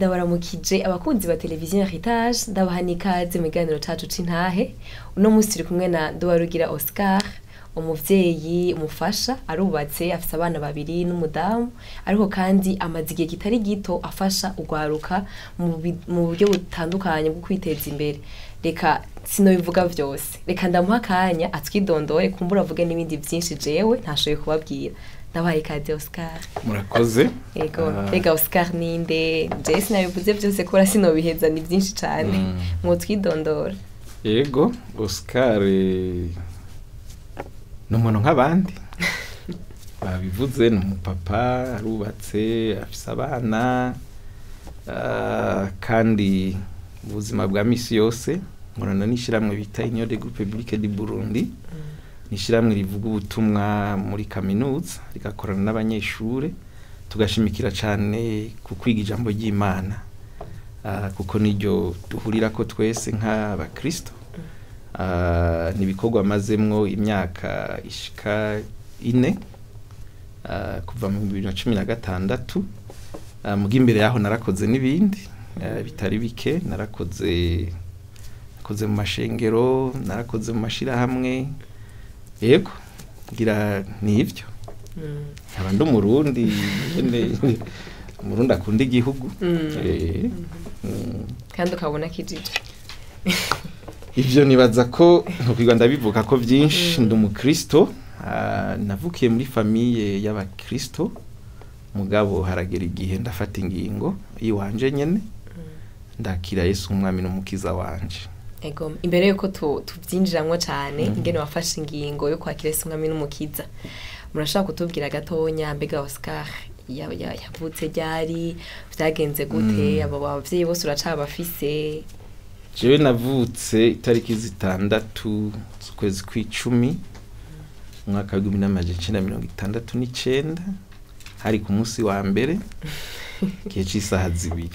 Ndabaramukije abakunzi ba televiziyo Heritage, ndabaha n'ikaze mu kiganiro cacu c'intahe. Uno munsi turi kumwe na Nduwarugira Oscar, umuvyeyi, umufasha, arubatse, afise abana babiri n'umudamu, ariko kandi amaze igihe kitari gito afasha urwaruka mu buryo butandukanye bwo kwiteza imbere. Reka sinobivuga vyose, reka ndamuha akanya atwidondore, kumbura avuge n'ibindi vyinshi jewe ntashoboye kubabwira. Ndabahaye ikaze, Oscar. Murakoze. Ego. Ah. Mbega Oscar ninde? Jewe sinabivuze vyose kubera sinobiheza, ni vyinshi cane. Mwotwidondora? Yego, Oscar ni umuntu nk'abandi babivuze, ni umupapa, arubatse, afise abana, kandi mu buzima bwa misi yose nkorana n'ishirahamwe bita Union des Groupes Publics du Burundi. Ni ishirahamwe rivuga ubutumwa muri kaminuza, rigakorana n'abanyeshure, tugashimikira cane ku kwiga ijambo ry'Imana, kuko niryo duhurirako twese nk'abakristo. Ni ibikorwa mazemwo imyaka ishika 4, kuva mu 2016. Muga imbere yaho narakoze n'ibindi bitari bike. Narakoze mu mashengero, narakoze mu mashirahamwe. Yego, ngira ni ivyo. Nkaba ndi Umurundi nyene, Umurundi akunda igihugu. Kandi ukabona kijije. Ivyo nibaza ko ntokwirwa ndabivuga ko vyinshi. Ndi umukristo, navukiye muri famille y'abakristo, mugabo haragera igihe ndafata ingingo iwanje nyene, ndakira Yesu umwami n'umukiza wanje. Ego, imbere yuko tuvyinjiramwo cane, ingene wafashe ingingo yo kwakira Yesu umwami n'umukiza, murashaka kutubwira gatonya, mbega Oscar yavutse ryari, vyagenze gute, abo bavyeyi bose uracabafise? Jewe navutse itariki 6 z'ukwezi kw'icumi, umwaka w'1969, hari ku munsi wa mbere, igihe c'isaha 2.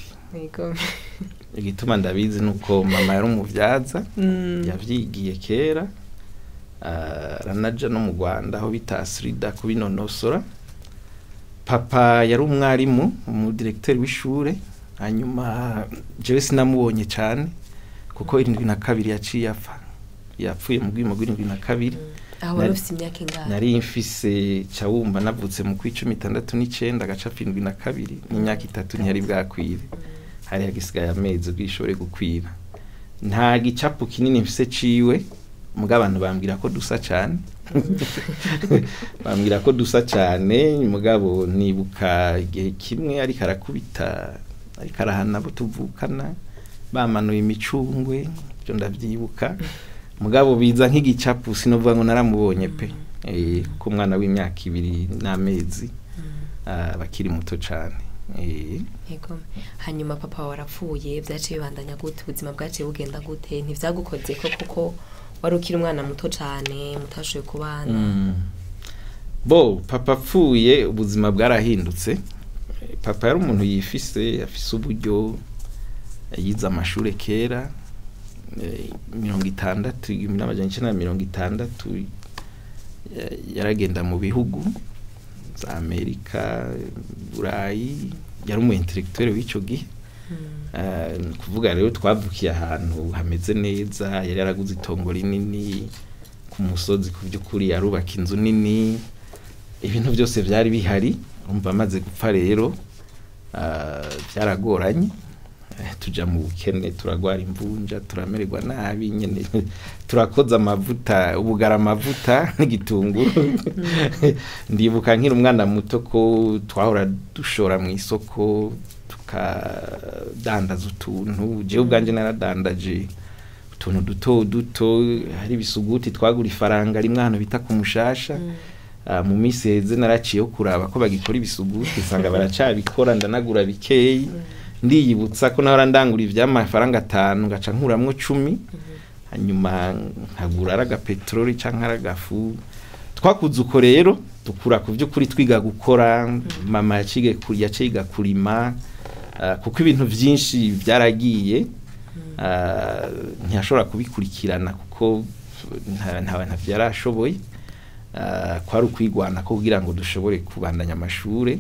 Igituma ndabizi nuko mama yari umuvyaza, yavyigiye kera, aranaja no mu Rwanda aho bita Asrida kubinonosora. Papa yari umwarimu, umudirekiteri w'ishure. Hanyuma jewe sinamubonye cane kuko 72 yaciye apfa, yapfuye mu bwimo bw'72. Aho wari ufise imyaka ingahe? Nari mfise, cawumva, navutse mu kw'icumi 69, agaca apfa 72, n'imyaka 3 ntiyari bwakwire, hari hagisigaye amezi ubwishobore gukwira. Nta gicapu kinini mfise ciwe, muga abantu bambwira ko dusa cane, bambwira ko dusa cane. Mugabo nibuka igihe kimwe ariko arakubita, ariko arahana abo tuvukana bamanuye imicungwe, ibyo ndavyibuka, mugabo biza nk'igicapu, sinovuga ngo naramubonye pe. Kuko umwana w'imyaka 2 n'amezi bakiri muto cane. Ego. Hanyuma papa wawe arapfuye, vyaciye bibandanya gute? Ubuzima bwaciye bugenda gute? Ntivyagukoze ko kuko wari ukiri umwana muto cane, mutashoboye kubana? Bo papa apfuye ubuzima bwarahindutse. Papa yari umuntu yifise, afise uburyo, yize amashure kera, 60, 1960, yaragenda mu bihugu za Amerika, Burayi, yari umu intellectuel w'ico gihe. Ni ukuvuga rero twavukiye ahantu hameze neza, yari yaraguze itongo rinini ku musozi, ku by'ukuri arubaka inzu nini, ibintu byose byari bihari. Umva, amaze gupfa rero byaragoranye. Tuja mu bukene, turagwara imvunja, turamererwa nabi nyene, turakoza amavuta, ubugara, amavuta n'igitunguru. Ndibuka nkiri umwana muto ko twahora dushora mu isoko, tukadandaza utuntu. Jewe ubwanje naradandaje utuntu duto duto, hari ibisuguti twagura ifaranga rimwe ahantu bita ku Mushasha. Mu minsi heze naraciyeho kuraba ko bagikora ibisuguti, nsanga baracabikora, ndanagura bikeyi. Ndiyibutsa ko nahora ndangura ivy'amafaranga 5, ngaca nkuramwo 10, hanyuma nkagura ari agapetroli canke ari agafu. Twakuze uko rero, dukura ku vy'ukuri twiga gukora. Mama yaciga kurima, kuko ibintu vyinshi vyaragiye, ntiyashobora kubikurikirana kuko ntavyo yarashoboye. Kwari ukwigwana ko kugira ngo dushobore kubandanya amashure.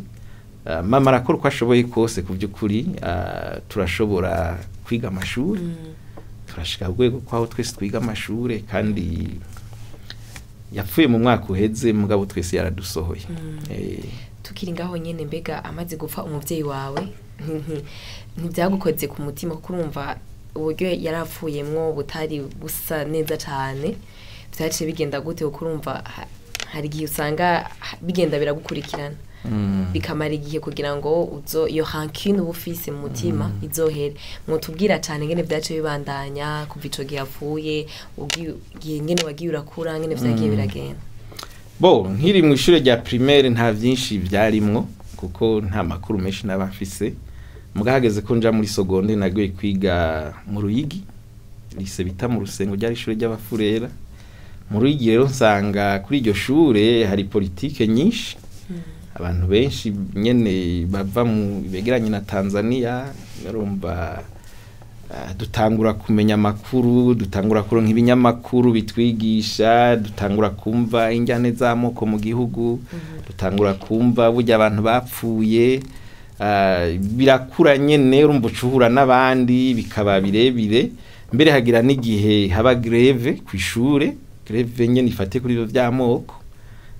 Mama arakora uko ashoboye kose ku by'ukuri, turashobora kwiga amashuri, turashika ku rwego kwaho twese twiga amashuri, kandi yapfuye mu mwaka uheze, mugabo twese yaradusohoye. Tukiri ngaho nyene, mbega amaze gupfa umuvyeyi wawe ntibyagukoze ku mutima? Kuko urumva uburyo yarapfuyemwo butari busa neza cane. Vyaciye bigenda gute? Kuko urumva hari igihe usanga bigenda biragukurikirana, bikamara igihe kugira ngo uzo iyo rancune uba ufise mu mutima izohere. Mwotubwira cane ngene vyaciye bibandanya kuva ico gihe apfuye, igihe ngene wagiye urakura, ngene vyagiye biragenda? Bo nkiri mu ishure rya primaire nta vyinshi vyarimwo, kuko nta makuru menshi naba mfise. Muga hageze ko nja muri seconde, nagiye kwiga mu Ruyigi, lycée bita mu Rusengo, ryari ishure ry'abafurera mu Ruyigi. Rero nsanga kuri iryo shure hari politike nyinshi, abantu benshi nyene bava mu begeranye na Tanzania. Urumva, dutangura kumenya amakuru, dutangura kuronka ibinyamakuru bitwigisha, dutangura kumva injyane z'amoko mu gihugu, dutangura kumva burya abantu bapfuye. Birakura nyene, urumva ucuhura n'abandi, bikaba birebire. Mbere hagira n'igihe haba grève kw'ishure, grève nyene ifate kuri ivyo vy'amoko.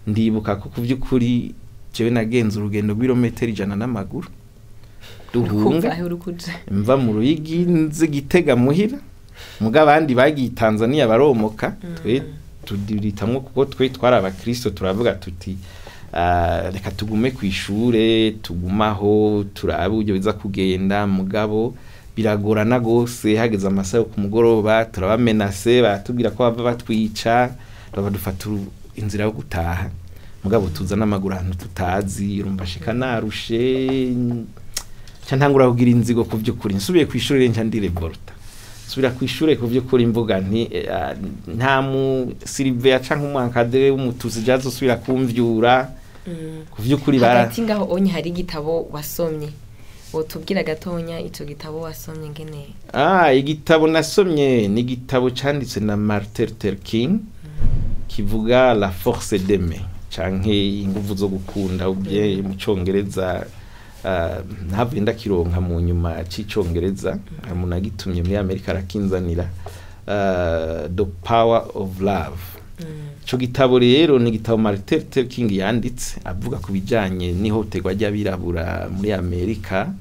Ndibuka ko ku vy'ukuri jewe nagenze urugendo rw'irometero 100 n'amaguru, duhunga. Kuva aho uri kuja? Mva mu Ruyigi nzi Gitega muhira, muga abandi bagiye Tanzania baromoka, twe tudiritamwo kuko twe twari abakristo. Turavuga tuti: "Reka tugume ku ishure, tugumaho turabe uburyo biza kugenda." Mugabo biragorana gose, hageze amasaha yo ku mugoroba turabamenase, baratubwira ko bava batwica, baba dufata inzira yo gutaha. Mugabo tuza n'amaguru ahantu tutazi. Urumva shika narushe, nca ntangura kugira inzigo. Ku by'ukuri nsubiye ku ishuri, nca ndirevolta, nsubira ku ishure. Ku by'ukuri mvuga nti nta mu surveillant canke umu encadreur w'umutusi jazosubira kumvyura. Ku vy'ukuri bara Hagati ngaho onye hari igitabo wasomye, wotubwira gatonya ico gitabo wasomye ngene? Igitabo nasomye ni igitabo canditse na Martin Luther King, kivuga La force d'aimer canke inguvu zo gukunda ubye mu congereza. Ntavuye ndakironka mu nyuma c'icongereza, umuntu agitumye muri Amerika arakinzanira, The Power of Love. Ico gitabo rero ni igitabo Martin Luther King yanditse avuga ku bijanye n'ihohoterwa ry'abirabura muri Amerika,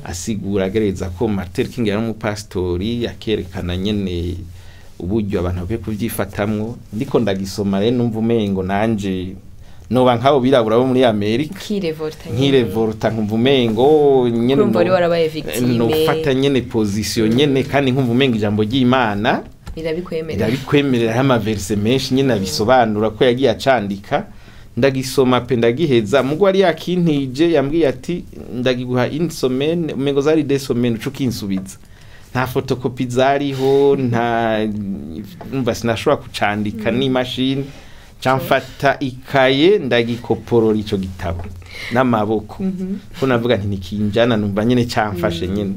asigura agereza ko Martin Luther King yari umupasitori, akerekana nyene uburyo abantu bakwiye kuvyifatamwo. Ndiko ndagisoma rero numva umengo nanje noba nk'abo birabura bo muri Amerika. Ukirevolta nyene. Nkirevolta, nkumva umengo nyene Urumva wari warabaye victime. Nofata nyene position nyene, kandi nkumva umengo ijambo ry'Imana rirabikwemerera. Irabikwemerera, ama versets menshi nyene abisobanura ko yagiye acandika. Ndagisoma pe, ndagiheza. Mugo ari yakintije, yambwiye ati: "Ndagiguha une semaine", umengo zari 2 semaines, uca ukinsubiza. Nta photocopie zariho, nta umva sinashobora kucandika n'imashini, camfata ikaye ndagikoporora ico gitabo n'amaboko, ko navuga nti nikinjana. Numva nyene camfashe nyene.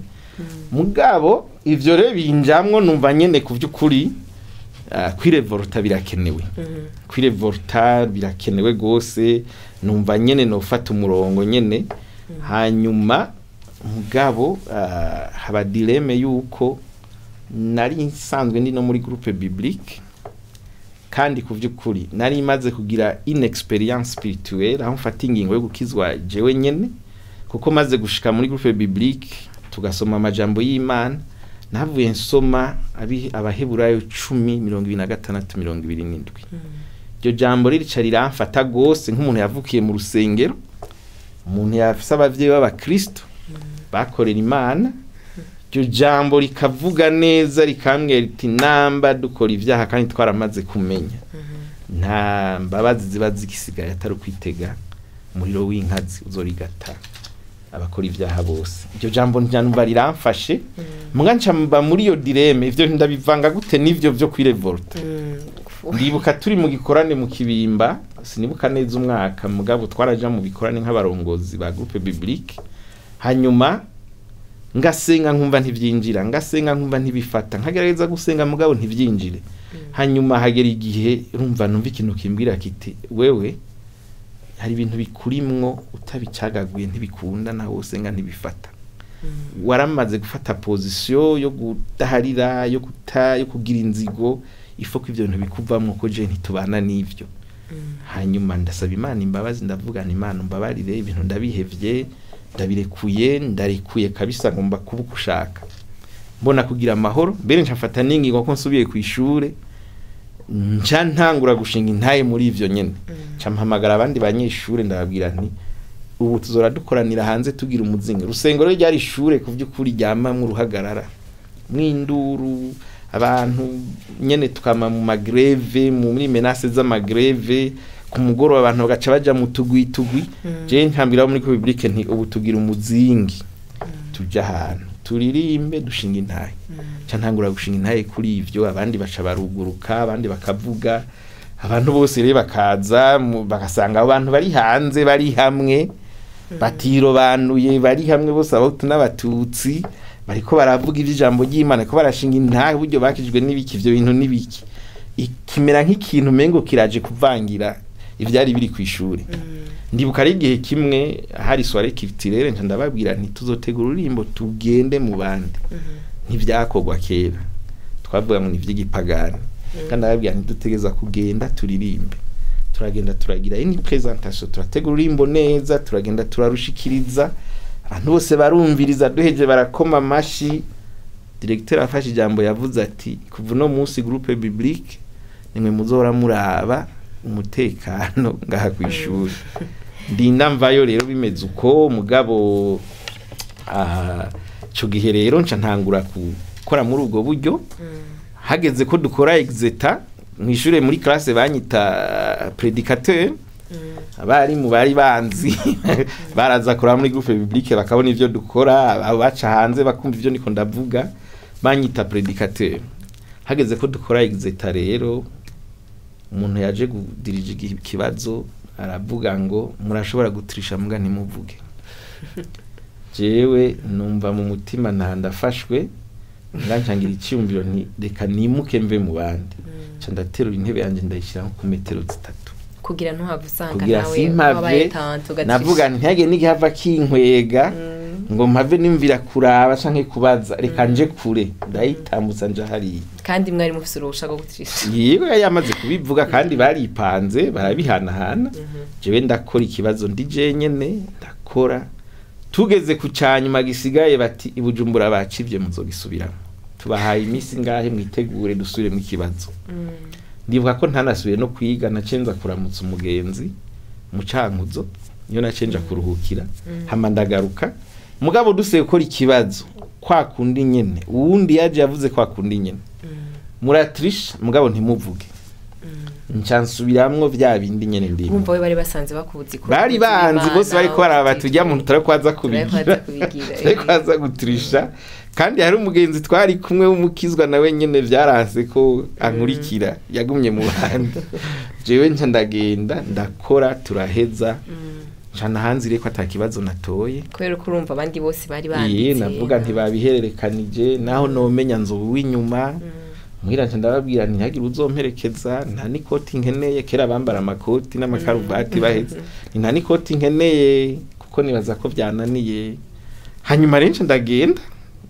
Mugabo ivyo rero binjamwo, numva nyene ku vy'ukuri kwirevolta birakenewe, kwirevolta birakenewe gose. Numva nyene nofata umurongo nyene. Hanyuma mugabo haba dilemme yuko nari nsanzwe ndi no muri groupe biblique, kandi ku vy'ukuri nari maze kugira une expérience spirituelle aho mfata ingingo yo gukizwa jewe nyene, kuko maze gushika muri groupe biblique tugasoma amajambo y'Imana, navuye nsoma Abaheburayo 10:26 27. Iryo jambo ririca riramfata gose, nk'umuntu yavukiye mu rusengero, umuntu yafise abavyeyi b'abakristo bakorera Imana. Iryo jambo rikavuga neza, rikambwira riti: "Namba dukora ibyaha kandi twaramaze kumenya, nta mbabazi ziba zigisigaye atari ukwitega umuriro w'inkazi uzorigata abakora ibyaha bose." Iryo jambo njya riramfashe. Muga nca mba muri iyo dilemme, ivyo ndabivanga gute n'ivyo vyo kwirevolta? Ndibuka turi mu gikorane mu Kibimba, sinibuka neza umwaka, mugabo twaraja mu bikorane nk'abarongozi ba groupe biblique. Hanyuma ngasenga nkumva ntivyinjira, ngasenga nkumva ntibifata, nkagerageza gusenga mugabo ntivyinjire. Hanyuma hagera igihe urumva numva ikintu kimbwira kiti: "Wewe Hari ibintu bikurimwo utabicagaguye ntibikunda, nawe usenga ntibifata. Waramaze gufata position yo kudaharira, yo kuta, yo kugira inzigo, ifo ko ivyo bintu bikuvamwo, ko je ntitubana n'ivyo. Hanyuma ndasaba Imana imbabazi, ndavuga nti: "Imana umbabarire, ibintu ndabihevye, ndabirekuye, ndarekuye kabisa, ngomba kuba uko ushaka." Mbona kugira amahoro. Mbere ncafata n'ingingo ko nsubiye ku ishure, nca ntangura gushinga intaye muri ivyo nyene. Nca mpamagara abandi banyeshure, ndababwira nti: "Ubu tuzora dukoranira hanze tugira umuzinga." Urusengero ryari ishure ku vy'ukuri ryamamwo uruhagarara, mwinduru, abantu nyene tukama mu ma grèves, muri menaces z'ama grèves. Ku mugoroba abantu bagaca baja mu tugwi tugwi. Je ntambira muri public nti: "Ubu tugira umuzingi, tuja ahantu turirimbe, dushinga intahe." Nca ntangura gushinga intahe kuri ivyo, abandi baca baruguruka, abandi bakavuga, abantu bose rero bakaza, bagasanga abo bantu bari hanze bari hamwe, batirobanuye, bari hamwe bose, Abahutu n'Abatutsi, bariko baravuga ivy'ijambo ry'Imana, ko barashinga intahe uburyo bakijwe n'ibiki, ivyo bintu n'ibiki. Ikimera nk'ikintu umengo kiraje kuvangira ivyari biri kw'ishure. Ndibuka ari igihe kimwe hari soirée culturelle, nca ndababwira nti: "Tuzotegura ururimbo tugende mu bandi." Ntivyakorwa kera, twavuga ngo ni ivy'igipagani. Kandi ndababwira nti: "Dutegeza kugenda turirimbe." Turagenda, turagira une présentation, turategura ururimbo neza, turagenda, turarushikiriza, abantu bose barumviriza. Duheje barakoma amashi. Directeur afashe ijambo, yavuze ati: "Kuva uno munsi groupe biblique nimwe muzohora muraba umutekano ngaha kw'ishuri." Ndinda mvayo rero bimeze uko. Mugabo ico gihe rero nca ntangura gukora muri ubwo buryo. Hageze ko dukora exétat mw'ishure, muri classe banyita prédicateur. Abarimu bari banzi, baraza kuraba muri groupe biblique, bakabona ivyo dukora, abo baca hanze bakumva ivyo niko ndavuga, banyita prédicateur. Hageze ko dukora exétat rero, umuntu yaje gudirija ikibazo aravuga ngo: "Murashobora gutirisha muga ntimuvuge." Jewe numva mu mutima nta ndafashwe, ngancangira icyumviro nti: "Reka nimuke mve mu bandi." Nca ndaterura intebe yanjye, ndayishyiraho ku metero 3. Kugira ntuhave usanga kugira nawe simpave wabaye tenté ugatirisha. Navuga nti: "Ntihagire n'igihava kinkwega ngo mpave nimvira kuraba canke kubaza, reka nje kure." Ndayitambutsa nja hariya. Kandi mwari mufise uruhusha rwo gutirisha? Yego, yari yamaze kubivuga kandi baripanze, barabihanahana. Jewe ndakora ikibazo ndi jenyene, ndakora. Tugeze ku canyuma gisigaye, bati: "Ibujumbura bacivye, muzogisubiramo, tubahaye iminsi ngahe mwitegure dusubiremo ikibazo." Ndibuka ko ntanasubiye no kwiga, nacenza kuramutsa umugenzi mu Cankuzo, niyo nacenja kuruhukira, hama ndagaruka. Mugabo duseye gukora ikibazo kwa kundi nyene, uwundi yaje yavuze kwa kundi nyene: "Muratirisha mugabo ntimuvuge." Nca nsubiramwo vya bindi nyene ndimo. Urumva we bari basanze bakuzi ko Bari banzi bose, bariko baraba tujya muntu turakwaza Turako kubigira, aza kubigira, turakwaza gutirisha. Kandi hari umugenzi twari kumwe w'umukizwa, nawe nyene vyaranse ko ankurikira, yagumye mu bandi. Jewe nca ndagenda, ndakora, turaheza, nca nahanzire ko ata kibazo natoye. Kubera ko urumva abandi bose bari Iye, banditse. Navuga ntibabihererekanije, naho nomenya nzoba uw'inyuma. Muhira nca ndababwira nti: "Ntihagire uzomperekeza, nta n'ikoti nkeneye." Kera bambara amakoti n'amakaruvati baheze. Nti: "Nta n'ikoti nkeneye kuko nibaza ko byananiye." Hanyuma rero nca ndagenda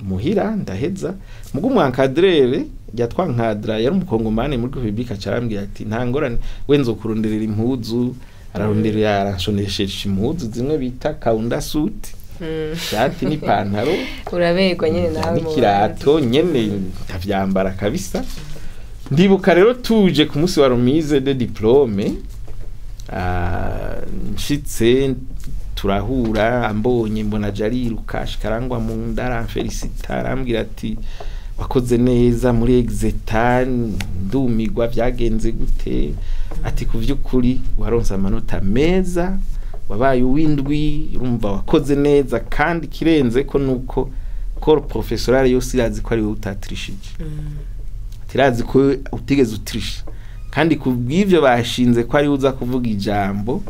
muhira, ndaheza. Mugo umu encadreur yatwankadra yari umukongomani muri Republika, acarambwira ati: "Nta ngorane, we nzokuronderera impuzu." Araronderera, aranshonesheje impuzu zimwe bita kaunda suit, ishati n'ipantaro. Uraberwa nyene nawe mu N'ikirato nyene, ndavyambara kabisa. Ndibuka rero tuje ku munsi wa remise de diplôme, nshitse turahura, ambonye mbona aje ariruka, ashika arangwa mu nda, aramfelicita, arambwira ati: "Wakoze neza muri exétat, ndumigwa, vyagenze gute?" Ati: "Ku vy'ukuri waronse amanota meza, wabaye uwindwi, urumva wakoze neza, kandi kirenze ko nuko corps professoral yose irazi ko ari wowe utatirishije." Ati: "Irazi ko utigeze utirisha, kandi ku bw'ivyo bashinze ko ari uza kuvuga ijambo."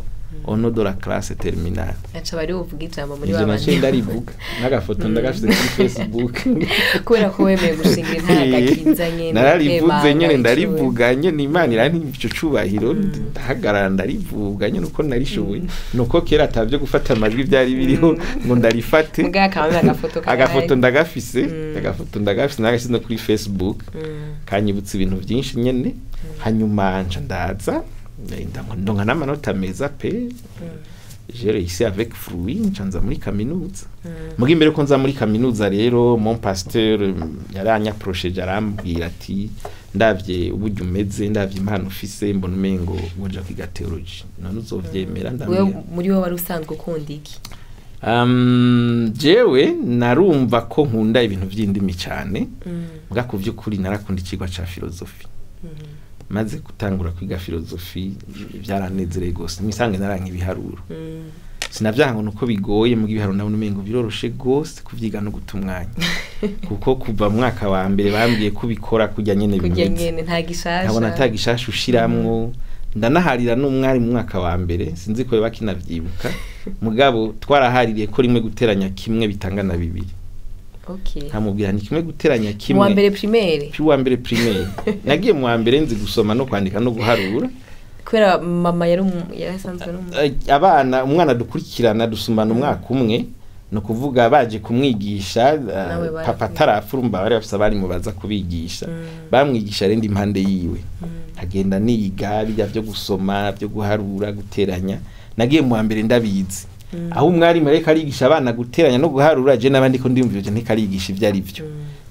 Au nom de la classe terminale. Aca bari buvuga ijambo muri Ivyo babandi. naciye ndarivuga, n'agafoto ndagafise kuri Facebook. Kubera ko wemeye gushinga intahe agakiza nyene. Nararivuze ukemanga nyene, icuwe. Ndarivuga nyene, Imana irampa ico cubahiro, ndahagarara ndarivuga nyene uko narishoboye. Nuko kera atavyo gufata amajwi vyari biriho ngo ndarifate. Mugabo akaba agafoto karahari. Agafoto ndagafise, agafoto ndagafise, nagashyize no kuri Facebook. Kanyibutsa ibintu byinshi nyene. Hanyuma nca ndaza ndonka n'amanota meza pe, j'ai réussi avec fruit, nca nza muri kaminuza. Muga imbere ko nza muri kaminuza rero, mon pasteur yaranyapprocheje, arambwira ati: "Ndavye uburyo umeze, ndavye impano ufise, mbona umengo woja kwiga théologie, none uzovyemera?" Wewe Ndamubwira muri wowe wari usanzwe ukunda iki? Jewe narumva ko nkunda ibintu vy'indimi cyane. Mbwa ku vy'ukuri narakunda icigwa ca philosophie. Maze gutangura kwiga philosophie byaranezereye gose. Misange naranka ibiharuro. Sinavyanga nuko bigoye, mu ibiharuro nabona umengo biroroshe gose kuvyiga no guta umwanya, kuko kuva mu mwaka wa mbere bambwiye ko ubikora kurya nyene kurya bimeze. Nyene nta gishasha. Nkabona ata gishasha ushiramwo. Ndanaharira n'umwari mu mwaka wa mbere, sinzi ko yoba kinavyibuka, mugabo twarahaririye ko rimwe guteranya kimwe bitangana bibiri. Nkamubwira ni kimwe guteranya Mu wa kimwe. mbere primaire? Pi wa mbere primaire. Nagiye mu wa mbere nzi gusoma no kwandika no guharura. Kubera mama yari yari asanzwe ari Abana, umwana dukurikirana dusumana umwaka umwe, ni ukuvuga baje kumwigisha Nawe bari papa atarapfa, urumva bari bafise abarimu baza kubigisha. Bamwigisha rero impande yiwe, agenda niga bijya byo gusoma, byo guharura, guteranya. Nagiye mu wa mbere ndabizi. Aho umwarimu ariko arigisha abana guteranya no guharura, je n'abandi ko ndiyumvira je ntiko arigisha ivyo ari byo,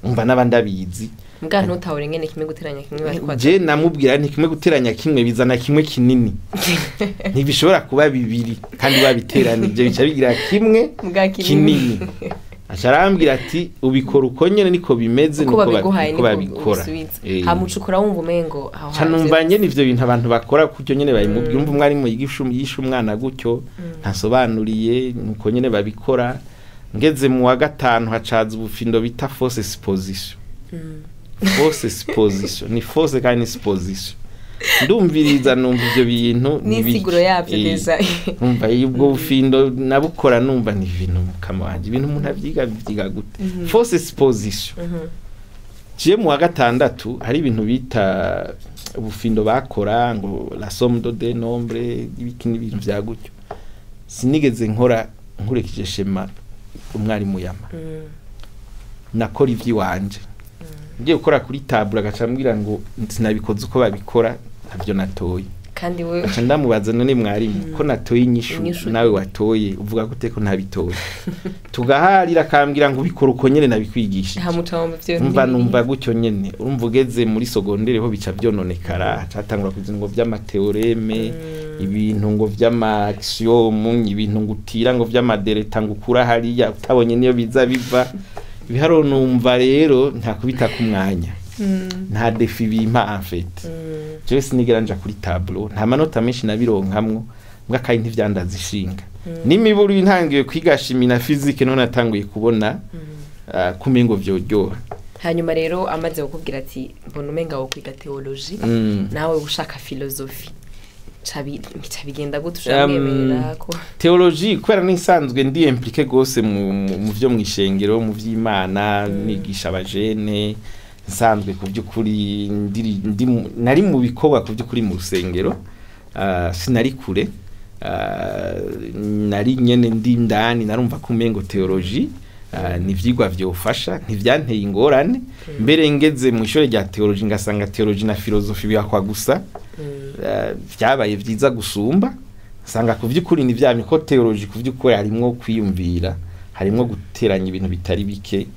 umva n'abandi abizi. Mbwa ntutahure ngene kimwe guteranya kimwe bari Je namubwira nti kimwe guteranya kimwe bizana kimwe kinini, ntibishobora kuba bibiri kandi babiteranije bica bigira kimwe Mbwa kinini. Aca arambwira ati: "Ubikora uko nyene, niko bimeze." Uko Niko babiguhaye niko niko babikora. ubisubiza. Hama ucukura wumva umengo aho Ca numva nyene ivyo bintu abantu bakora kutyo nyene babimubwira. Umva, umwarimu yigisha yisha umwana gutyo, ntasobanuriye, nuko nyene babikora. Ngeze mu wa gatanu hacaza ubufindo bita fausse supposition. Fausse supposition ni fausse kandi ni supposition. Ndumviriza numva ivyo bintu ni n'insiguro biki. Yavyo déjà. Umva, iyo ubwo bufindo nabukora numva ni ibintu mukama wanje, ibintu umuntu avyiga bivyiga gute? Fausse supposition. Je mu wa gatandatu hari ibintu bita ubufindo bakora ngo la somme de deux nombres, ibiki n'ibintu vya gutyo. Sinigeze nkora nkurikije schéma umwarimu yama. Nakora ivy'iwanje. Ngiye gukora kuri tableau agaca ambwira ngo sinabikoze uko babikora, ntavyo natoye. Kandi we Aca ndamubaza: "None mwarimu, ko natoye inyishu Inyishu. nawe watoye, uvuga gute ko ntabitoye?" Tugaharira, akambwira ngo ubikora uko nyene nabikwigishije. Hamuca mu byo. Umva, numva gutyo nyene. Urumva ugeze muri secondaire ho bica vyononekara, catangura kuza ngo vy'amathéorèmes, ibintu ngo vy'amaxiomes, ibintu ngo utira ngo vy'amadelta, ngo ukura hariya utabonye niyo biza biva. Ibiharuro numva rero nta kubita ku mwanya, nta défi bimpa en fait. Jewe sinigera nja kuri tableau, nta manota menshi nabironkamwo, mbwa kandi ntivyandaza ishinga n'imiburu. Ntangiye kwiga chimie na physique none natanguye kubona kumengo vyoryoha. Hanyuma rero amaze kukubwira ati mbona umenga wo kwiga théologie, nawe ushaka philosophie, ca bigenda gute? Ushamwemerera ko Théologie, kubera nisanzwe ndi impliqué gose mu vyo mwishengero, mu vy'Imana, nigisha abajene, nsanzwe ku by'ukuri nari mu bikorwa ku by'ukuri mu rusengero, sinari kure, nari nyene ndi indani. Narumva ko umengo théologie ni ivyigwa vyofasha, ntivyanteye ingorane. Mbere ngeze mu ishure rya théologie ngasanga théologie na philosophie bihakwa gusa, vyabaye vyiza gusumba. Nsanga ku vy'ukuri ni vyamye ko théologie ku vy'ukuri harimwo kwiyumvira, harimwo guteranya ibintu bitari bike,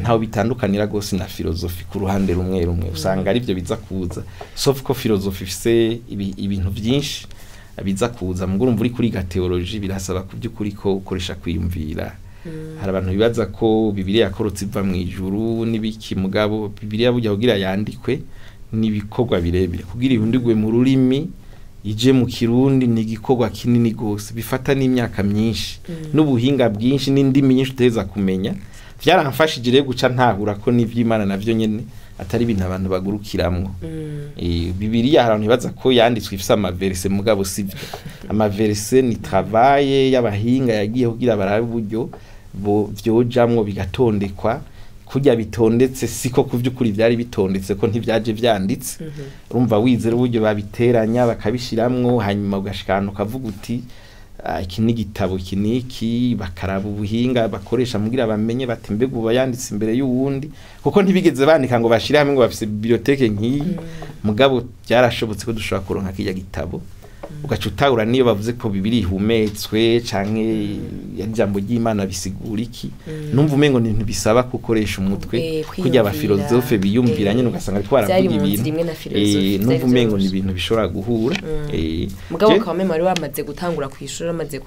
ntaho bitandukanira gose na philosophie ku ruhande rumwe rumwe. Usanga ari byo biza kuza, sauf ko philosophie ifise ibintu vyinshi biza kuza. Mugo urumva uri kuriga théologie birasaba ku vy'ukuri ko ukoresha kwiyumvira. Hari abantu bibaza ko Bibiliya yakorotse iva mu ijuru n'ibiki, mugabo Bibiliya burya kugira yandikwe n'ibikorwa birebire, kugira ihundigwe mu rurimi ije mu Kirundi ni igikorwa kinini gose, bifata n'imyaka myinshi n'ubuhinga bwinshi n'indimi nyinshi uteza kumenya. Vyaramfashije rero guca ntahura ko n'ivy'Imana navyo nyene atari ibintu abantu bagurukiramwo. Bibiliya hari abantu bibaza ko yanditswe ifise ama versets, mugabo sivyo. Ama versets ni travail y'abahinga yagiye kugira barabe uburyo vyojamwo bigatondekwa. Kurya bitondetse siko ku vy'ukuri vyari bitondetse, ko ntivyaje vyanditse. Urumva wizera uburyo babiteranya bakabishiramwo, hanyuma ugashika ahantu ukavuga uti: "Ah, iki ni igitabo iki niki." Bakaraba ubuhinga bakoresha mugira bamenye bati: "Mbega uba yanditse imbere y'uwundi?" Kuko ntibigeze bandika ngo bashire hamwe ngo bafise bibliothèque nk'iyi. Mugabo byarashobotse ko dushobora kuronka kirya gitabo, ugaca utahura niyo bavuze ko Bibiliya ihumetswe canke ijambo ry'Imana bisigura iki. Numva umengo ni ibintu bisaba gukoresha umutwe, kurya kwiyumvira. Abafilozofe biyumvira nyene, ugasanga ariko baravuga Vyari mu ibintu. nzira imwe na philosophie, Numva vyari umengo ni vyoroshe. ibintu bishobora guhura. Mugabo ukaba même wari wamaze gutangura kw'ishuri, wamaze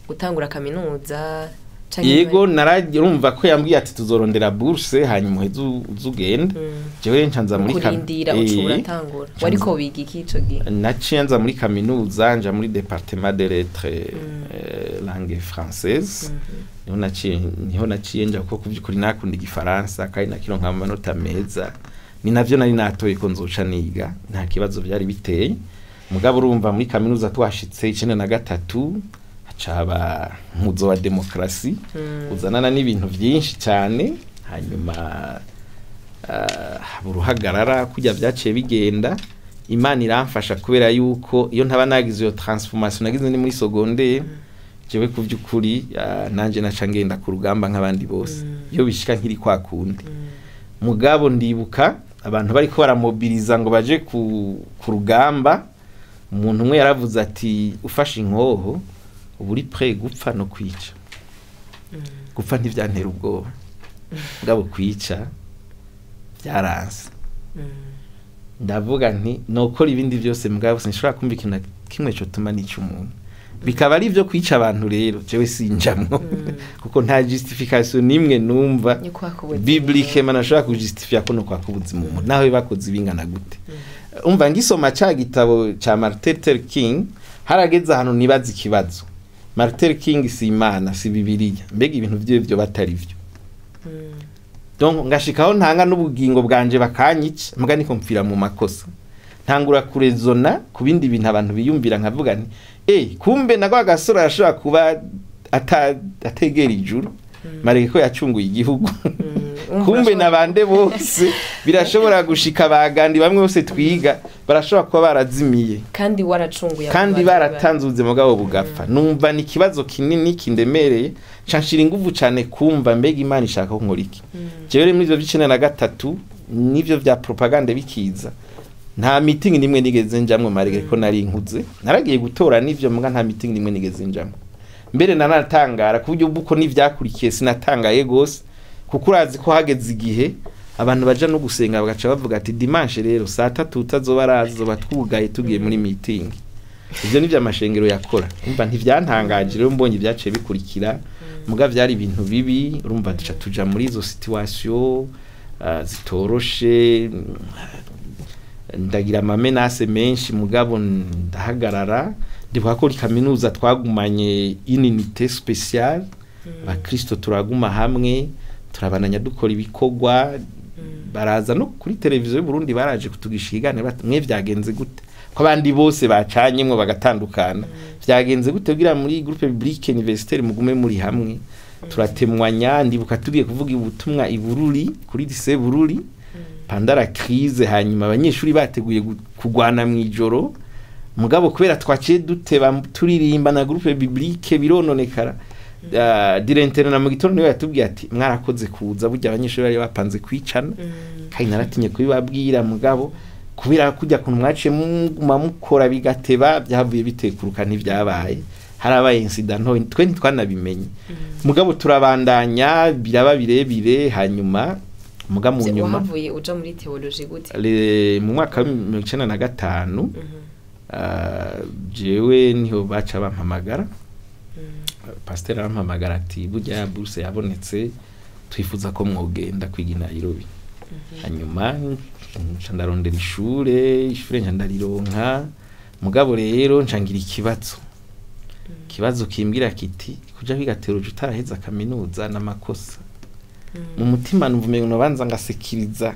gutangura kaminuza canke? Yego, narumva ko yambwiye ati: "Tuzorondera bourse, hanyuma uheze uze ugende." Jewe nca nza muri Kurindira uca uratangura. Wariko wiga iki ico gihe? Naciye nza muri kaminuza, nja muri département de lettres, langue française. Niho naciye nja, kuko kuvyukuri nakunda igifaransa kandi nakironka amanota meza. Ni navyo nari natoye ko nzoca niga, nta kibazo vyari biteye. Mugabo urumva muri kaminuza twashitse 93, hacaba muzo wa demokarasi uzanana n'ibintu vyinshi cyane. Hanyuma haba uruhagarara. Kujya vyaciye bigenda, Imana iramfasha, kubera yuko iyo ntaba nagize iyo transformation nagize ni muri secondaire, jewe ku vy'ukuri nanje naca ngenda ku rugamba nk'abandi bose iyo bishika nkiri kwa kundi. Mugabo ndibuka abantu bariko baramobiliza ngo baje ku rugamba, umuntu umwe yaravuze ati: "Ufashe inkoho uba uri prêt gupfa no kwica." Gupfa ntivyantera ubwoba, mugabo kwica byaranse. Ndavuga nti: "Nokora ibindi byose, mugabo sinshobora kumva ikintu na kimwe cotuma nica umuntu." Bikaba ari ibyo kwica abantu rero, jewe sinjamwo, kuko nta justification nimwe numva Yo kwaka ubuzima. biblique mana ashobora kujustifia ko no kwaka ubuzima umuntu, naho bakoze ibingana gute. Umva, ngisoma ca gitabo ca Martin Luther King, harageze ahantu nibaza ikibazo: Martin King si Imana, si Bibiliya, mbega ibintu vyiwe vyo batari vyo? Donc ngashikaho ntanga n'ubugingo bwanje bakanyica, mbwa niko mpfira mu makosa. Ntangura kurezona ku bindi bintu abantu biyumvira, nkavuga nti: "Kumbe na gasore arashobora kuba ategera ijuru mareke ko yacunguye igihugu." Kumbe nabande bose birashobora gushika, bagandi bamwe bose twiga barashobora kuba barazimiye. Kandi waracunguye kandi abantu. Baratanze ubuzima bwabo bugapfa. Numva ni ikibazo kinini kindemereye, nca nshira inguvu cane kumva mbega Imana ishaka ko nkora iki. Jewe rero muri ivyo vy'93 n'ivyo vya propagande bikiza, nta meeting nimwe nigeze njamwo, marege ko nari nkuze. Naragiye gutora n'ivyo, muga nta meeting nimwe nigeze njamwo. Mbere naratangara ku buryo bw'uko n'ivyakurikiye sinatangaye gose, kuko urazi ko hageze igihe abantu baja no gusenga bagaca bavuga ati: "Dimanche rero saa tatu utazoba arazoba twugaye, tugiye muri meeting." Ivyo nivyo amashengero yakora. Umva, ntivyantangaje rero mbonye ibyaciye bikurikira, muga vyari ibintu bibi. Urumva duca tuja muri izo situation zitoroshe. Ndagira ama menaces menshi, mugabo ndahagarara. Ndibuka ko kaminuza twagumanye unité spéciale, abakristo turaguma hamwe, turabananya dukora ibikorwa. Baraza no kuri televiziyo y'u Burundi, baraje kutugisha ikiganiro bati: "Mwe vyagenze gute ko abandi bose bacanyemwo bagatandukana? Vyagenze gute kugira muri groupe biblique universitaire mugume muri hamwe?" Turatemwanya. Ndibuka tugiye kuvuga ubutumwa i Bururi, kuri lycée Bururi, pendant la crise. Hanyuma abanyeshuri bateguye kugwana mu ijoro, mugabo kubera twaciye duteba turirimba na groupe biblique, birononekara. Directeur na mu gitondo niwe yatubwiye ati: "Mwarakoze kuza, burya abanyeshuri bari bapanze kwicana." Kandi naratinye kubibabwira, mugabo kubera kujya kuntu mwaciye muguma mukora bigateba, byavuye bitekuruka, ntivyabaye. Harabaye incident ntoyi, twe ntitwanabimenye, mugabo turabandanya, biraba birebire. Hanyuma muga mu nyuma Wahavuye uja muri théologie gute? Mu mwaka wa 95, jewe niho baca bampamagara. Pasiteri arampamagara ati: "Burya bourse yabonetse, twifuza ko mwogenda kwiga i Nairobi." Hanyuma nca ndarondera ishure, nca ndarironka. Mugabo rero nca ngira ikibazo kimbwira kiti: "Kuja kwiga théologie utaraheza kaminuza n'amakosa." Mu mutima numva umengo nobanza ngasekiriza.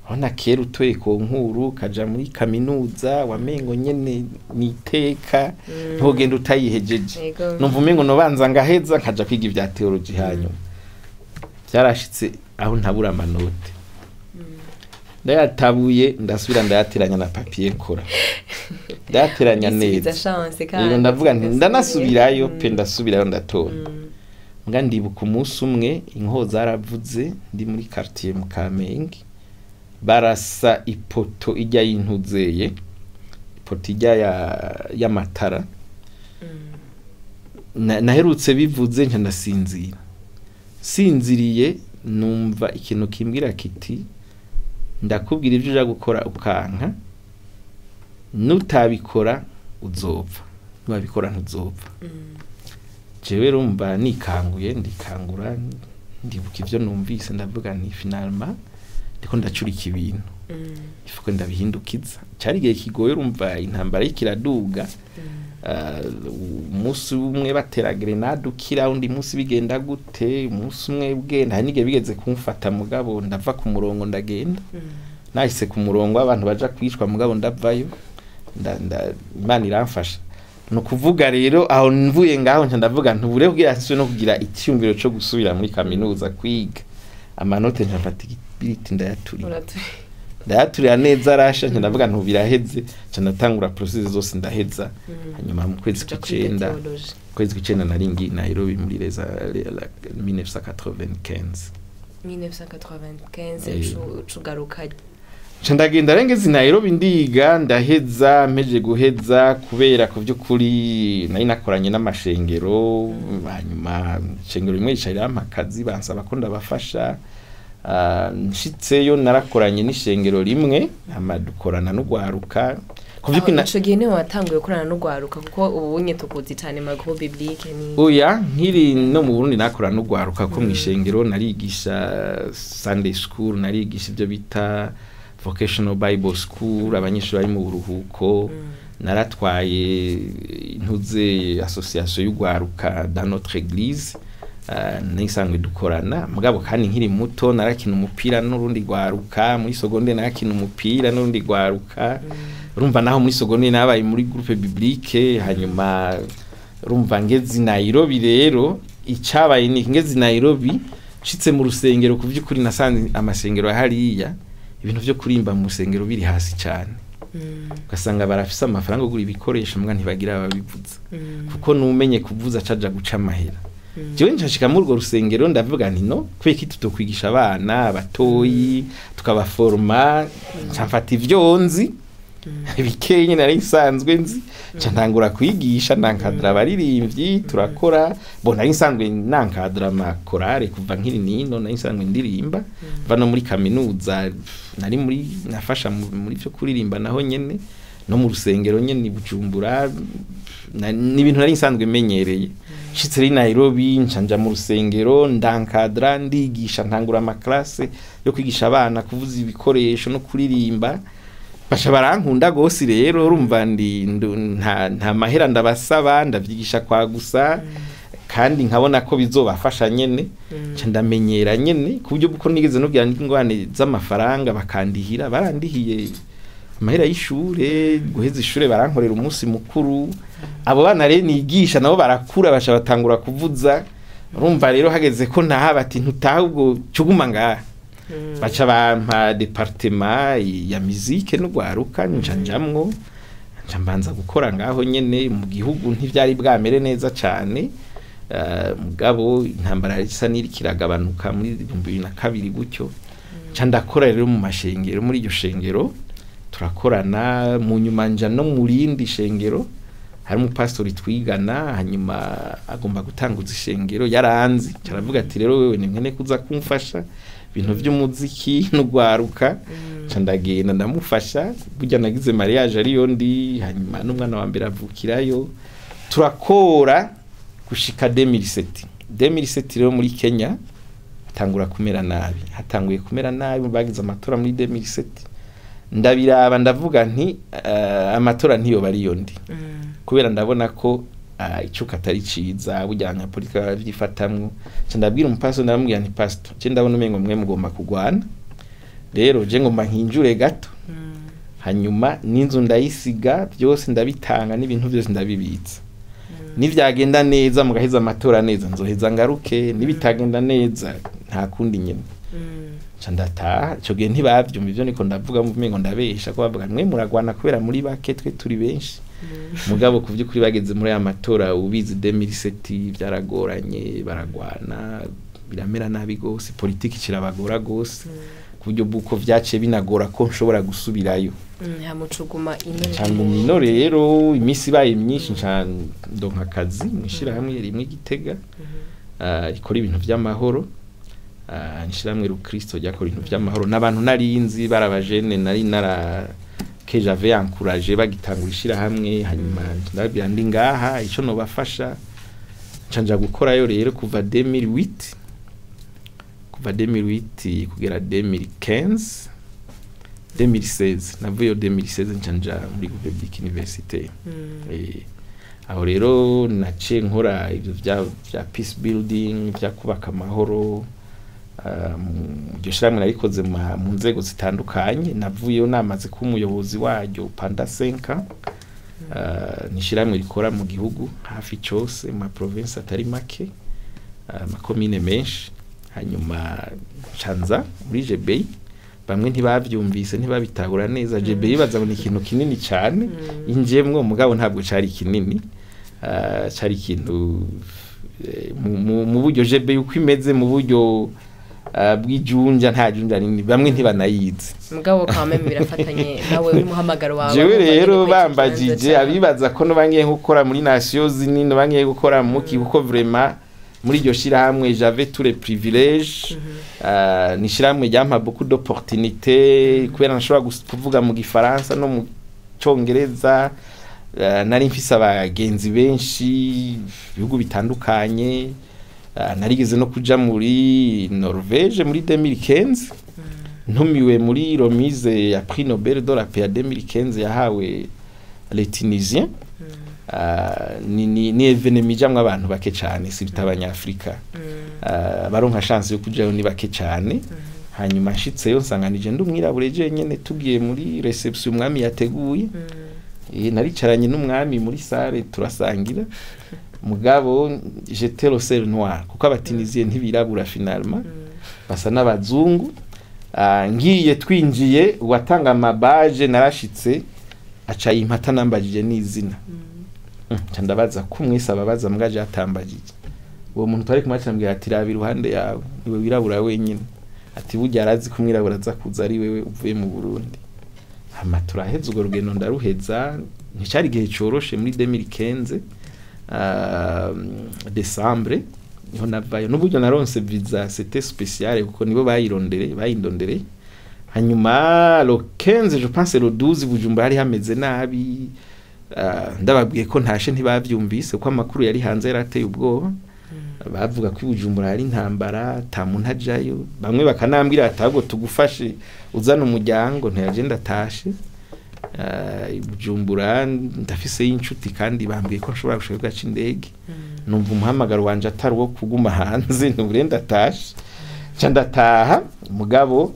Urabona kera utoye ku nkuru kaja muri kaminuza wamengo nyene niteka, ntugenda utayihejeje. Numva umengo nobanza ngaheza nkaja kwiga ibya theology. Hanyuma byarashitse aho ntabura amanote, ndayatabuye, ndasubira ndayateranya na papier kora, ndayateranya Isubiza neza. chance kandi. Rero ndavuga nti ndanasubirayo pe, ndasubirayo ndatora. Mbwa ndibuka umunsi umwe inkoho zaravuze ndi muri quartier mu Kamenge, barasa ipoto ijya y'intuzeye, ipoto ijya y'amatara. Naherutse bivuze nca ndasinzira. Sinziriye numva ikintu kimbwira kiti: "Ndakubwira ibyo uja gukora ukanka, nutabikora uzopfa, nuwabikora ntuzopfa." Jewe rumva nikanguye, ndikangura, ndibuka ivyo numvise, ndavuga nti: "Finalement ndiko ndacurika ibintu, ifuko ndabihindukiza." Cari igihe kigoye, urumva intambara y'ikiraduga. Umunsi umwe batera grenade ukira, undi munsi bigenda gute, umunsi umwe ugenda. Hari n'igihe bigeze kumfata, mugabo ndava ku murongo ndagenda. Nahise ku murongo abantu baja kwicwa, mugabo ndavayo, Imana iramfasha. Ni ukuvuga rero aho mvuye ngaho nca ndavuga ntubure kugira nsubire no kugira icyumviro co gusubira muri kaminuza kwiga amanote. Nca mfata igibiriti ndayaturira. Ndayaturira neza arasha. Nca ndavuga ntu biraheze, nca ndatangura process zose ndaheza. Hanyuma mu kwezi Uja kwiga kw'icenda, theology. kwezi kw'icenda nari ngi Nairobi muri les 1995. 1995. Ucugaruka? Nca ndagenda rengeze i Nairobi, ndiga, ndaheza. Mpeje guheza, kubera ku by'ukuri nari nakoranye n'amashengero, hanyuma ishengero rimwe rica rirampa akazi, bansaba ko ndabafasha. Nshitseyo narakoranye n'ishengero rimwe, hama dukorana n'ugwaruka ku by'ukuri. Ico gihe niwe watanguye gukorana n'ugwaruka? Kuko ubu unye tukuzi cane ma groupe biblique ni Oya, nkiri no mu Burundi nakora n'ugwaruka, ko mw'ishengero narigisha Sunday school, narigisha ibyo bita vocational bible school, abanyeshuri bari mu buruhuko. Naratwaye intuze association y'ugwaruka dans notre église, nisanzwe dukorana. Mugabo kandi nkiri muto narakina umupira n'urundi gwaruka. Muri seconde narakina umupira n'urundi gwaruka. Urumva naho muri seconde nabaye muri groupe biblique. Hanyuma urumva ngeze i Nairobi rero, icabaye ni ngeze i Nairobi nshitse mu rusengero, ku by'ukuri nasanze amasengero hariya ibintu vyo kurimba mu rusengero biri hasi cyane. Ugasanga barafise amafaranga yo kugura ibikoresho, mbwa ntibagira ababivuza, kuko numenye kuvuza acaja guca amahera. Jewe nshashika muri urwo rusengero ndavuga nti: "No kubera iki tutokwigisha abana batoyi tukabaforma?" Nca mfata ivyo nzi bikeyi nari nsanzwe nzi, nca ntangura kwigisha, nankadra abaririmbyi, turakora. Bo nari nsanzwe nankadra amakorale kuva nkiri nino, nari nsanzwe ndirimba va no muri kaminuza, nari muri nafasha muri vyo kuririmba naho nyene no mu rusengero nyene i Bujumbura. Ni ibintu nari nsanzwe menyereye. Nshitse rero i Nairobi nca nja mu rusengero, ndankadra, ndigisha, ntangura amaklase yo kwigisha abana kuvuza ibikoresho no kuririmba. Basha barankunda gose. Rero urumva ndi nta mahera ndabasaba, ndavyigisha kwa gusa, kandi nkabona ko bizobafasha nyene. Nca ndamenyera nyene ku buryo bwo nigeze no kugira ingorane z'amafaranga bakandihira, barandihiye amahera y'ishure, guheza ishure barankorera umunsi mukuru. Abo bana rero nigisha nabo barakura, basha batangura kuvuza. Urumva rero hageze ko ntaha bati: "Ntutaha, ubwo cuguma ngaha." Baca bampa département ya musique n'ugwaruka, nca njamwo, nca mbanza gukora ngaho nyene. Mu gihugu ntivyari bwamere neza cane. Mugabo intambara yari isa n'iriko iragabanuka muri 2002 gutyo. Nca ndakora rero mu mashengero, muri iryo shengero turakorana. Mu nyuma nja no mu rindi shengero, hari umupasitori twigana, hanyuma agomba gutanguza ishengero, yaranzi, aravuga ati: "Rero wewe ni nkene kuza kumfasha ibintu by'umuziki n'ugwaruka." Nca ndagenda ndamufasha. Burya nagize mariage ariyo ndi, hanyuma n'umwana wa mbere avukirayo. Turakora gushika 2007. 2007 rero muri Kenya hatangura kumera nabi, hatanguye kumera nabi, bagize amatora muri 2007. Ndabiraba ndavuga nti: "Amatora ntiyoba ariyo ndi," kubera ndabona ko icuka atari ciza, burya abanyapolitike barabyifatamwo. Nca ndabwira umupastor, ndamubwira nti: "Pastor, je ndabona umengo mwe mugomba kugwana." Rero je ngomba nkinjure gato, hanyuma n'inzu ndayisiga, byose ndabitanga, n'ibintu byose ndabibitsa. Nivyagenda neza, mugaheza amatora neza, nzoheza ngaruke. Nibitagenda neza, nta kundi nyene. Nca ndataha. Ico gihe ntibavyumva ivyo niko ndavuga, mumengo ndabesha, ko bavuga: "Mwe muragwana kubera muri bake, twe turi benshi." Mugabo ku vy'ukuri bageze muri aya matora, ubizi, 2007 byaragoranye, baragwana, biramera nabi gose, politiki kirabagora gose, ku buryo bw'uko vyaciye binagora ko nshobora gusubirayo. Hamucuguma ino. Cyangwa ino rero iminsi ibaye myinshi, nca ndonka akazi mw'ishirahamwe rimwe i Gitega, rikora ibintu vy'amahoro. Ishirahamwe Rukristo ryakora ibintu vy'amahoro, n'abantu narinzi barabajene nari nara que j'avais encouragé bagitangura ishirahamwe. Hanyuma ndababwira ndi ngaha ico nobafasha, nca nja gukorayo rero kuva 2008, kuva 2008 kugera 2015, 2016 navuyeyo. 2016 nca nja muri Public Université. Aho rero naciye nkora ivyo vya peace building, vya kubaka amahoro. Iryo shirahamwe narikoze mu nzego zitandukanye. Navuyeyo namaze kuba umuyobozi waryo pendant 5 ans. Ni ishirahamwe rikora mu gihugu hafi cose, mu ma province atari make, amakomine menshi. Hanyuma ncanza muri GBI. Bamwe ntibavyumvise, ntibabitahura neza. GBI baza ngo ni ikintu kinini cyane injemwo, mugabo ntabwo cari kinini. Cari ikintu mu buryo GBI uko imeze, mu buryo bw'ijunja, nta junja rinini, bamwe ntibanayizi. Mugabo quand même birafatanye nawe n'umuhamagaro wawe. Jewe wumva nyene rero ko ico bambajije kibanza. Abibaza ko nobangiye gukora muri Nations Unies, nobangiye gukora muki, kuko vraiment muri iryo shirahamwe j'avais tous les privilèges. Ni ishirahamwe ryampa beaucoup d'opportunités kubera nashobora kuvuga mu gifaransa no mu congereza. Nari mfise abagenzi benshi, ibihugu bitandukanye. Narigeze no kuja muri Norvège muri 2015, ntumiwe muri remise ya prix Nobel de la paix ya 2015 yahawe les Tunisiens. Ni événement ijamwo abantu bake cane, si bita abanyafrika. Abaronka chance yo kujayo ni bake cane. Hanyuma nshitseyo nsanganije ndi umwirabure jenyene. Tugiye muri réception umwami yateguye, naricaranye n'umwami muri salle, turasangira, mugabo j'étais le seul noir, kuko abatunisiens ntibirabura finalement, basa n'abazungu. Ngiye twinjiye, uwatanga amabaje narashitse aca yimpata nambajije n'izina. Nca ndabaza ko mwese ababaza, mbwaje atambajije uwo muntu twari kumwe, acambwira ati: "Raba iruhande yawe, niwe wirabura wenyine." Ati: "Burya arazi ko umwirabura aza kuza ari wewe uvuye mu Burundi." Hama turaheza urwo rugendo, ndaruheza. Nticari igihe coroshe muri 2015, décembre niho navayo. N'uburyo naronse visa, c'était spécial, kuko nibo bayirondere, bayindondere. Hanyuma le 15, je pense le 12, Bujumbura hari hameze nabi. Ndababwiye ko ntashe, ntibavyumvise, kuko amakuru yari hanze yarateye ubwoba. Bavuga ko i Bujumbura hari intambara, ata muntu ajayo. Bamwe bakanambwira ati: "Ahubwo tugufashe uzana umuryango." Ntiyaje, ndatashe. I Bujumbura ndafiseyo inshuti, kandi bambwiye ko nshobora gushika ku c'indege. Numva umuhamagaro wanje atari uwo kuguma hanze, ntubure ndatashe, nca ndataha. Mugabo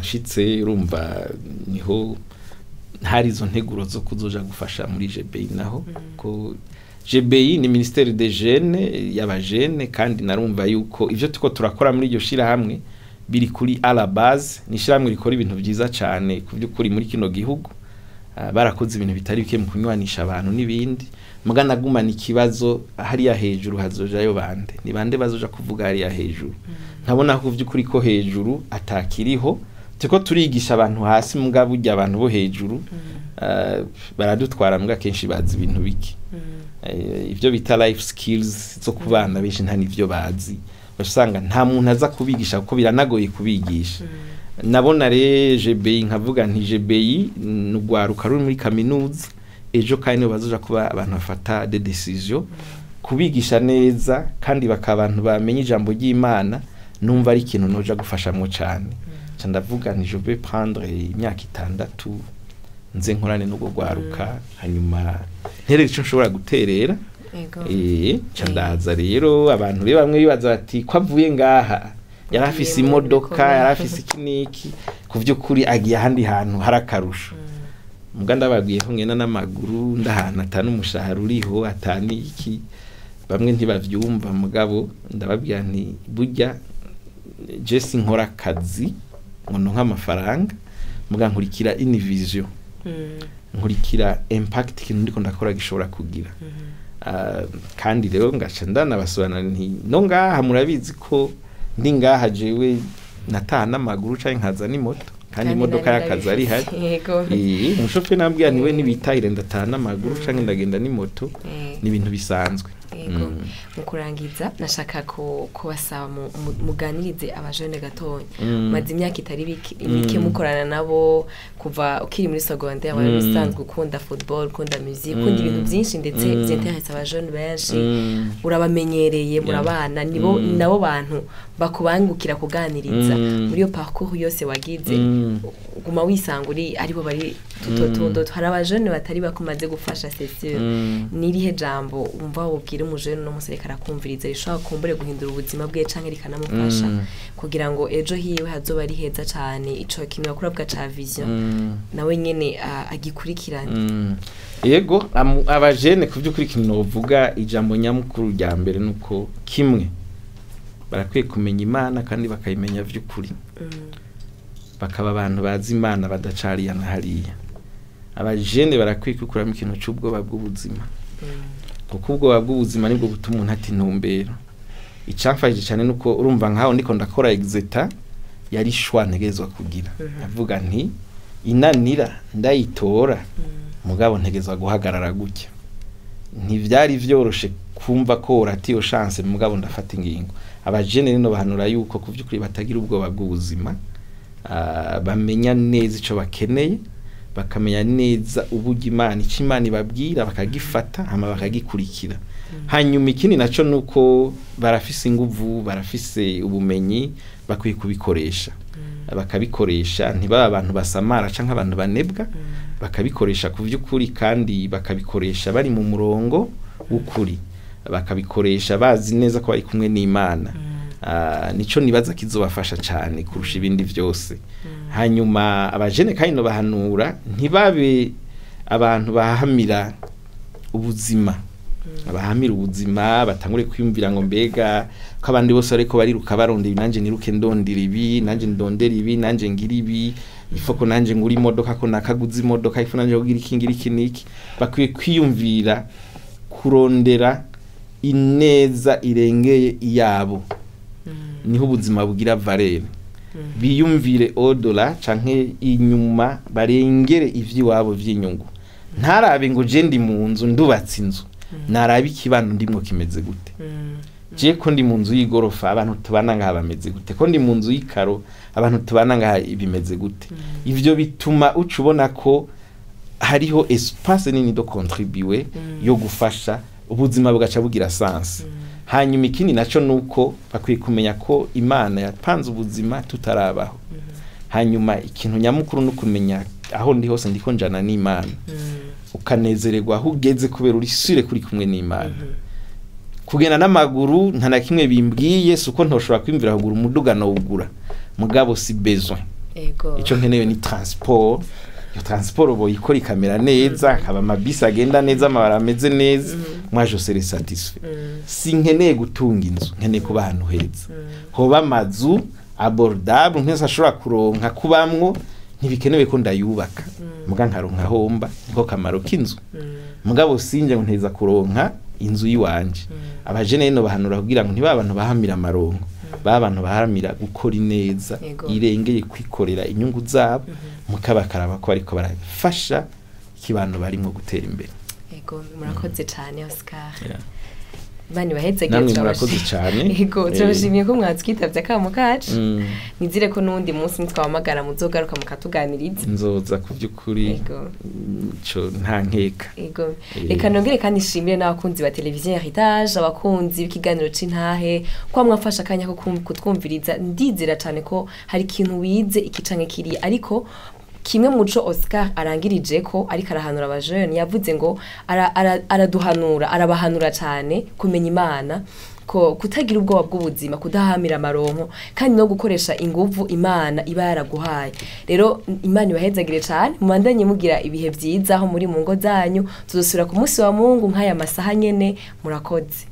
nshitse, urumva niho hari izo nteguro zo kuzoja gufasha muri GBI naho, ko GBI ni ministère des jeunes, y'abajene, kandi narumva yuko ivyo tuko turakora muri iryo shirahamwe biri kuri à la base. Ni ishirahamwe rikora ibintu vyiza cane ku by'ukuri muri kino gihugu. Barakoze ibintu bitari bike mu kunywanisha abantu n'ibindi. Muga nagumana ikibazo: hariya hejuru hazojayo bande? Ni bande bazoja kuvuga hariya hejuru? Nkabona ko by'ukuri ko hejuru atakiriho. Turiko turigisha abantu hasi, muga burya abantu bo hejuru baradutwara, muga kenshi bazi ibintu bike. Ibyo bita life skills zo ku bana, benshi nta nivyo bazi. Usanga nta muntu aza kubigisha, kuko biranagoye kubigisha. Nabona rero GBI, nkavuga nti GBI ni urwaruka ruri muri kaminuza ejo, kandi nibo bazoja kuba abantu bafata des décisions. Kubigisha neza kandi bakaba abantu bamenya ijambo ry'Imana, numva ari ikintu noja gufashamwo cane. Nca ndavuga nti: "Je vais prendre imyaka 6 nze nkorane n'urwo rwaruka, hanyuma nterere ico nshobora guterera." Nca ndaza rero. Abantu rero bamwe bibaza bati: "Ko avuye ngaha?" Yari afise imodoka, yari afise iki n'iki, ku vy'ukuri agiye ahandi hantu hari akarusho. Muga ndababwiye ko ngenda n'amaguru, ndahantu atani umushahara uriho, atani iki, bamwe ntibavyumva. Mugabo ndababwira nti burya je sinkora akazi ngo ndonke amafaranga, muga nkurikira une vision, nkurikira impact ikintu ndiko ndakora gishobora kugira. Kandi rero ngaca ndanabasobanurira nti no ngaha murabizi ko ndi ngaha, jewe nataha n'amaguru canke nkaza n'imoto, kandi imodoka y'akazi ari hari. Umushoferi nambwira nti we nibitahire, ndataha n'amaguru canke ndagenda n'imoto, ni ibintu bisanzwe. Mu kurangiza, nashaka kubasaba muganirize abajene gatonya. Maze imyaka itari mike mukorana nabo. Kuva ukiri muri secondaire wari usanzwe ukunda football, ukunda musique, ukunda ibintu byinshi ndetse vyinteresa abajene benshi. Urabamenyereye, murabana nibo, nabo bantu bakubangukira kuganiriza. Muri iyo parcours yose wagize, uguma wisanga uri aribo bari tutotundo. Hari abajene batari bakumaze gufasha, c'est sûr. Nirihe jambo wumva wobwira umujene uno munsi ariko arakumviriza rishobora kumbure guhindura ubuzima bwe canke rikanamufasha kugira ngo ejo hiwe hazoba ari heza cane, ico kintu bakura ca vision nawe nyene agikurikirane? Yego, abajene ku by'ukuri ikintu novuga, ijambo nyamukuru rya mbere nuko kimwe barakwiye kumenya Imana kandi bakayimenya vy'ukuri, bakaba abantu bazi Imana, badacariya na hariya. Abajene barakwiye kwikuramo ikintu c'ubwoba bw'ubuzima, kuko ubwoba bw'ubuzima nibwo butuma umuntu ata intumbero. Icamfashije cyane nuko urumva nkaho ndiko ndakora exeta, yari choix ntegerezwa kugira. Avuga nti inanira ndayitora, mugabo ntegerezwa guhagarara gutya. Ntivyari vyoroshe kumva ko urata iyo chance, mugabo ndafata ingingo. Abajene rero bahanura yuko ku vy'ukuri batagira ubwoba bw'ubuzima, bamenya neza ico bakeneye, bakamenya neza uburyo Imana, ico Imana ibabwira bakagifata, hama bakagikurikira. Hanyuma ikindi naco nuko barafise inguvu, barafise ubumenyi, bakwiye kubikoresha, bakabikoresha, ntibaba abantu basamara canke abantu banebwa, bakabikoresha ku vy'ukuri, kandi bakabikoresha bari mu murongo w'ukuri, bakabikoresha bazi neza ko bari kumwe n'Imana. Nico nibaza kizobafasha cane kurusha ibindi vyose. Hanyuma abajene kandi bahanura ntibabe abantu bahamira ubuzima, abahamira ubuzima, batangure kwiyumvira ngo mbega ko abandi bose ariko bariruka barondera ibi, nanje niruke ndondera ibi, nanje ndondera ibi, nanje ngira ibi, ifoko nanje ngura imodoka, ko nakaguze imodoka, ifo nanje kugira iki, ngira iki niki. Bakwiye kwiyumvira kurondera ineza irengeye iyabo, niho ubuzima bugira valeur. Biyumvire au-delà canke inyuma, barengere ivy'iwabo vy'inyungu. Ntarabe ngo je ndi mu nzu, ndubatse inzu, narabe ikibano ndimwo kimeze gute. Je ko ndi mu nzu y'igorofa, abantu tubana ngaha bameze gute? Ko ndi mu nzu y'ikaro, abantu tubana ngaha bimeze gute? Ivyo bituma uca ubona ko hariho espace nini de contribuer, yo gufasha, ubuzima bugaca bugira sens. Hanyuma ikindi naco nuko bakwiye kumenya ko Imana yapanze ubuzima tutarabaho. Hanyuma ikintu nyamukuru no kumenya aho ndi hose ndiko njana n'Imana, ukanezererwa aho ugeze kubera uri sûr kuri kumwe n'Imana. Kugenda n'amaguru nta na kimwe bimbwiye, si uko ntoshobora kwiyumvira kugura umuduga, nowugura, mugabo si besoin. Ico nkenewe ni transport. Iyo transport boyikora ikamera neza, akaba amabisi agenda neza, amabara ameze neza, moi je serai satisfait. Sinkeneye gutunga inzu, nkeneye kuba ahantu heza, hoba amazu abordable nkese ashobora kuronka kubamwo. Ntibikenewe ko ndayubaka, muga nkaronka homba, niko kamaro k'inzu. Mugabo sinje ngo nteza kuronka inzu yiwanje. Abajene no bahanura kugira ngo ntiba abantu bahamira amaronko, ba abantu baharamira gukora ineza irengeye kwikorera inyungu zabo, mukabakaraba ko ariko barafasha ikibano barimwo gutera imbere. Ego, murakoze cyane, Oscar. Bani bahetse. Namwe murakoze cyane. Ego, turabashimiye ko mwatwitabye akamo kacu. Nizire ko n'uwundi munsi nitwahamagara muzogaruka mukatuganiriza. Nzoza ku by'ukuri. Ico nta nkeka. Ego. Reka nongere kandi nshimire n'abakunzi ba televiziyo Heritage, abakunzi b'ikiganiro c'intahe, ko mwafashe akanya ko kutwumviriza. Ndizera cyane ko hari ikintu wize iki canke kiriya, ariko Kimwe muco Oscar arangirije ko ariko arahanura abajene, yavuze ngo araduhanura, arabahanura cyane kumenya Imana, ko kutagira ubwoba bw'ubuzima, kudahamira amaronko, kandi no gukoresha inguvu Imana iba yaraguhaye. Rero Imana ibahezagire cyane, mubandanye mugira ibihe byiza aho muri mu ngo zanyu. Tuzosubira ku munsi wa Mungu nk'aya masaha nyene. Murakoze.